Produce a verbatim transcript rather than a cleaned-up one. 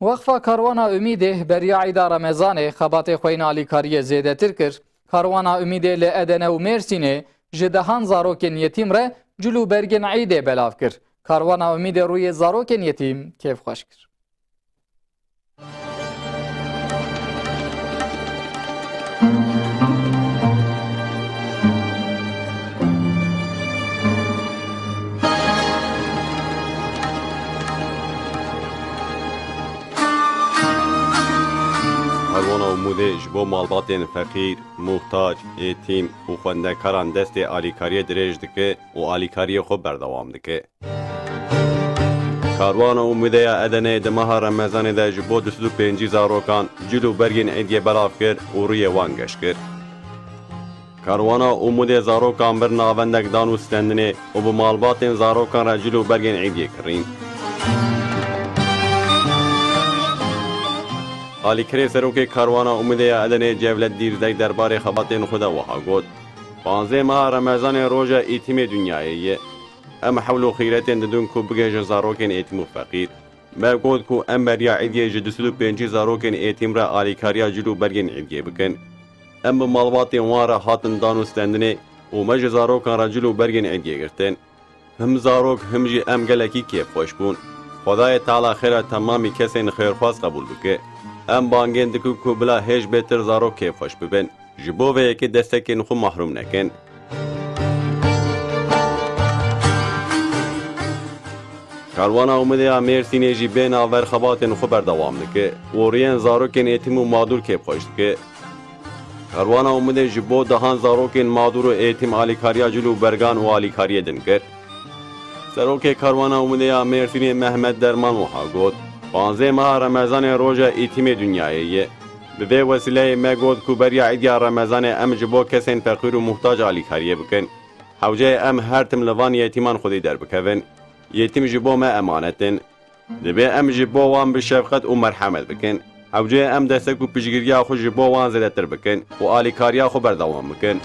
Weqfa Karwana Umîdê beriya Îda Remezanê xebatê xwe yên alîkariyê zêdetir kir. Karwana Umîdê li Edene û Mêrsînê ji dehan zarokên yetîm re cil û bergên Îdê belav kir. Karwana Umîdê rûyê zarokên yetîm kêfxweş kir. Karwana Umûdê ji bo malbatên feqîr, muhtac, êtîm û xwendekaran destê alîkariyê dirêj dike û alîkariyê xwe berdewam dike. Karwana Umûdê ya Edeneyê di meha Remezanê de ji bo du sed û pêncî zarokan cil û bergên Îdiyê belav kir û rûyê wan geş kir. Karwana Umûdê zarokan bir navendek dan û stendinê û bi malbatên zarokan re cil û bergên Îdiyê kirîn. Alîkirê serokê Karwana Umûdê ya Edenê Cevdet Dîrdek derbarê xebatên xwe de wiha got: Panzdeh meha Remezanê roja îtîmê dinyayê ye. Em hewl û xîretên didin ku bigihêjin zarokên êtîm û feqîr. Me got ku em beriya Îdiyê ji du sed û pêncî zarokên êtîm re alîkariya cil û bergên Îdiyê bikin. Em bi malbatên wan re hatin dan û stendinê û me ji zarokan re cil û bergên Îdiyê girtin. Him zarok, him jî em gelekî kêfxweş bûn. Xwedayê Teala xêra temamî kesên xêrxwaz qebûl bike. Em bangên dikin ku bila hêj bêtir zarok kêfxweş bibin. Ji bo vê yekê destekên xwe mehrûm nekin. Karwana Umidê ya Mêrsînê jî bê navber xebatên xwe berdewam dike û rûyên zarokên êtîm û madûr kêfxweş dike. Karwana Umidê ji bo dehan zarokên madûr û êtîm alîkariya cil û bergan û alîkariyê din kir. Serokê Karwana Umidê ya Mêrsînê Mehmet Derman wiha got: Panzdeh meha Remezanê roja îtîmê dinyayê ye. Bi vê wesîleyê me got ku beriya Îdiya Remezanê em ji bo kesên feqîr û muhtac alîkariyê bikin. Hewceyê em her tim li van yetîman xwedî derbikevin. Yetîm ji bo me emanet in. Divê em ji bo wan bi şefqet û merhemet bikin. Hewceyê em destek û piştgiriya xwe ji bo wan zêdetir bikin û alîkariya xwe berdewam bikin.